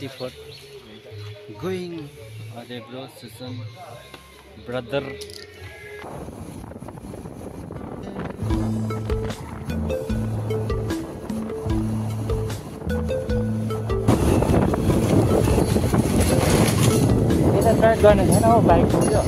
24 going Ajay bro Susan brother kita try गर्ने छैन हो बाइक थियो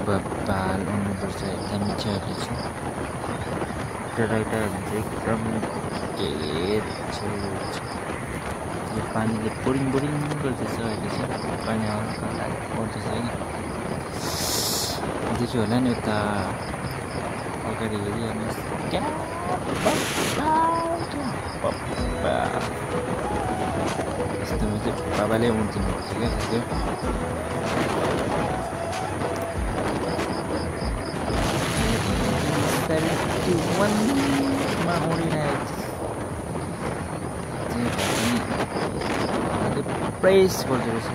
Bapak universitas kami cari sih. Kereta एकदम kecil. यो पानीले बोरिङ गर्दैछ अहिले चाहिँ पानी हल्का पर्दैछ हैन देख्यो होला नि उता अगाडि हेरिहाल्नुहोस् क्या यस्तोमा चाहिँ बाबाले उठ्दिनु पर्छ क्या त्यो मा उडिरहेको प्रेस गर्दो रहेछ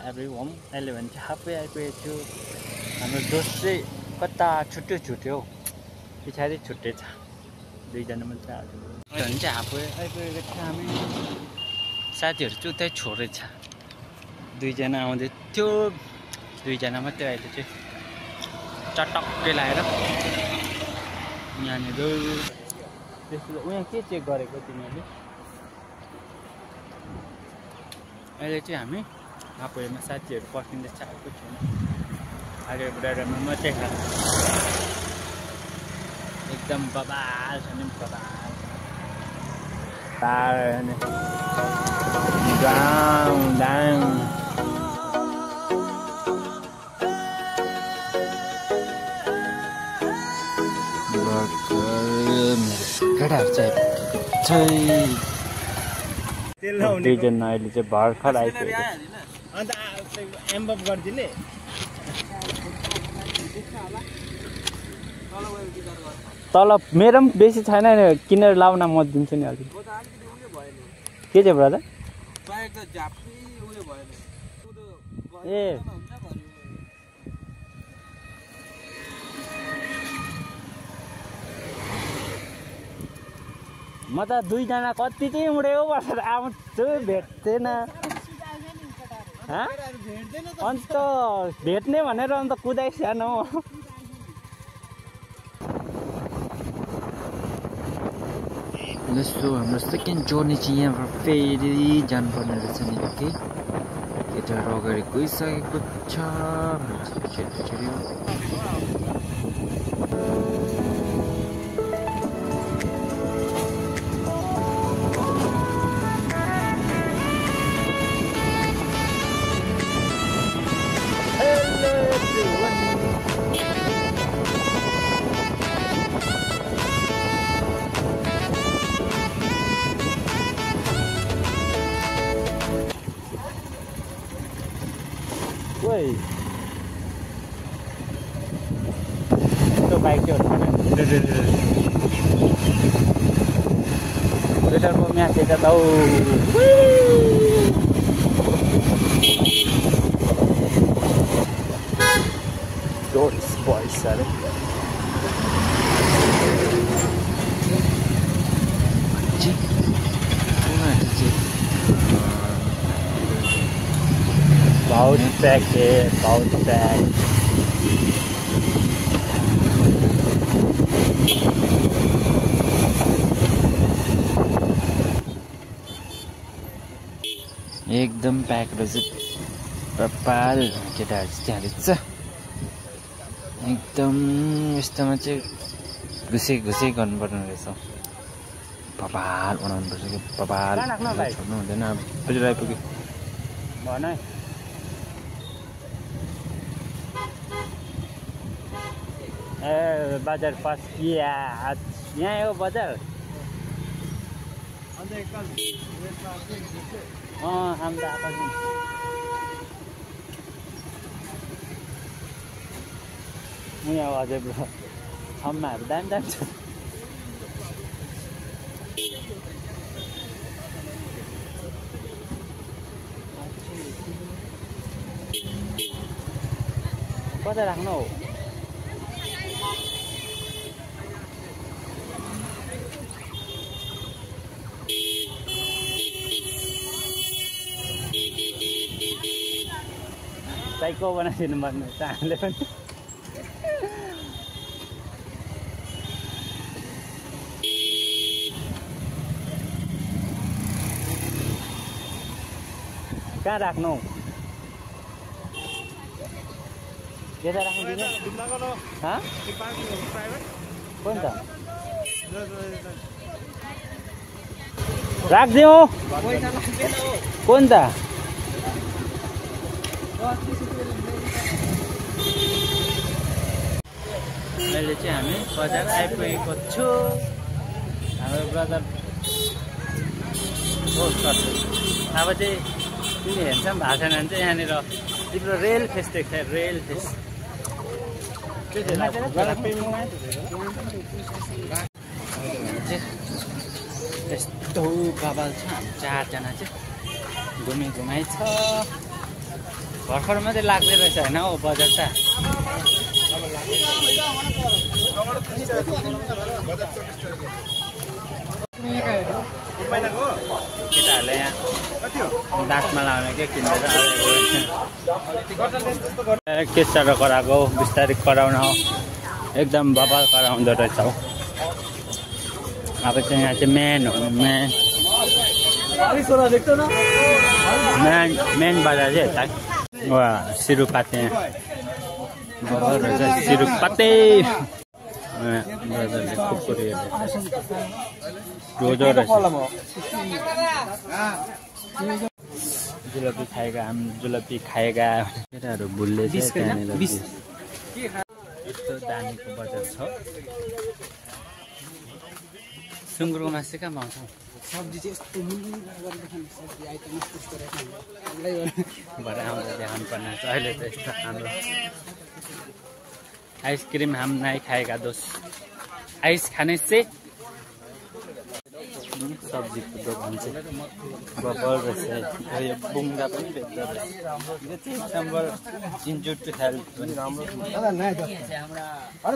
एभ्रीवन अहिले भने चाहिँ हाफै आइपुगेको छु हाम्रो दोस्त चाहिँ कता छुट्यो पछाडि छुट्टेछ दुईजना मात्रै आएको भने चाहिँ हाफै आइपुगेको छ हामी साथीहरू चाहिँ उतै छोडेछ दुईजना आउँदै थियो दुईजना मात्रै अहिले चाहिँ चटक्कै लगाएर यहाँनिर त्यस्तो उहाँ के चेक गरेको तिमीहरूले अहिले चाहिँ हामी हाफवेमा साथीहरू पर्खिँदैछ आएको छैन अरे बुढामा मात्रै खा एकदम बबाल छ नि बबाल डाउन केटाहरू चाहिँ दुईजना अहिले चाहिँ भर्खर आइपुगेको तल मेरो पनि बेसी छैन किनेर लाउन म दिन्छु नि अलिक के चाहिँ ब्रदर ए म त दुईजना कति चाहिँ उडेको भनेर आउँछु भेट्दैन अन्त भेट्ने भनेर अन्त कुदाइसानो जस्तो हाम्रो सेकेन्ड जर्नी चाहिँ यहाँबाट फेरि जानुपर्ने रहेछ नि के केटाहरू अगाडि गइसकेको छ तो बाइक के बेटर को मैं आके जाता हूँ बॉयज सारे बहुत पैक है बहुत पैक एकदम प्याक रहेछ पाल केटाहरू चाहिँ त्यहाँ रहेछ एकदम यस्तोमा चाहिँ घुसै गर्नुपर्ने रहेछ पपाल बनाउनु पर्छ कि पपाल छोड्नु हुँदैन अब बजार आइपुग्यो भन ए बजार पास यहाँ हो बजार हम तो आपस में यहाँ अझै ब्रो छम्माहरू दामी दामी छ कता राख्नु हौ साइको बनाइदिनु पर्ने हामीले पनि कहाँ राख्नु यता राख्नु दिने कुन त राखिदिउँ कुन त अहिले चाहिँ हामी बजार आइपुगेको छु हाम्रो ब्रदर अब चाहिँ तिमी हेर्छौँ भएको छैन भने चाहिँ यहाँनिर तिम्रो रेल फेस देख्छ रेल फेस यस्तो बबाल छ हामी चारजना चाहिँ घुमाइ छ भर्खर मात्रै लाग्दै रहेछ होइन हौ बजार त केटाहरूले यहाँ दाँतमा लाउने के किनेर केसर कराएको बिस्तारै कराउन एकदम बबाल कराउँदो रहेछ हौ अब चाहिँ यहाँ चाहिँ मेन हो मेन बजार चाहिँ यता वा सिरुपाते बबाल रहेछ सिरुपाते ब्रदरले खुकुरी रोजो रहेछ जुलपी खाएका हम जुलपी खाएका केटाहरू भुल्ले छ त्यहाँनिर यस्तो दामीको बजार छ सुँगुरको मासु कहाँ पाउँछ सब्जी चाहिँ यस्तो भरे आउँदा देखाउनु पर्ने छ अहिले त यस्तो हाम्रो आइसक्रिम हम नहीं खाएगा दोस्त आइस खाने से सब्जी को दोकान चाहिँ बबल रहेछ यो बुङ्गा पनि बेच्दो रहेछ यो चाहिँ एक नम्बर इन्जुर टु हेल्थ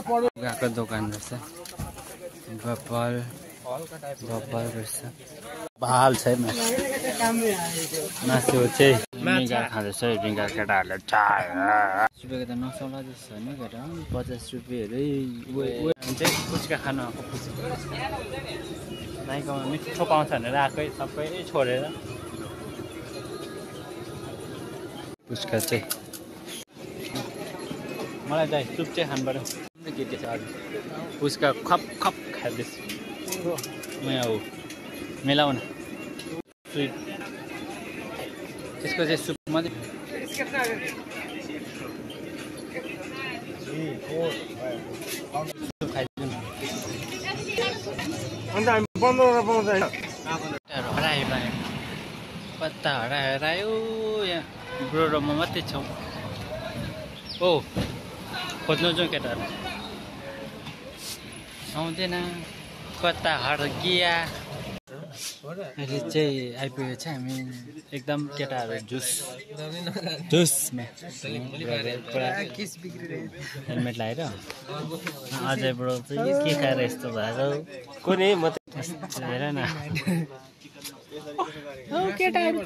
बुङ्गाको दोकान रहेछ बबल रहेछ बहाल छ मासु चाहिँ मिगा खाँदैछ रिङ्गा केटाहरूले चाय रुपियाँको त नसौला जस्तो होइन केटा 50 रुपियाँहरू चाहिँ पुच्का खानु आएको नाइकोमा मिठो पाउँछ भनेर आएकै सबै छोडेर पुच्का चाहिँ मलाई त सुप चाहिँ खानु पर्यो केटी छ अझ पुच्का खप खप खाँदैछु म यहाँ हो मिलाउ न स्विट त्यसको चाहिँ सुप मात्रै पत्ता हरायो यहाँ ब्रो र म मात्रै छौँ ओ खोज्नु जाउँ केटाहरू आउँदैन कता हर्किया अहिले चाहिँ आइपुगेको छ हामी एकदम केटाहरू जुसमा हेलमेट लगाएर अझै ब्रो चाहिँ के खाएर यस्तो भएको कुनै म हेर न केटाहरू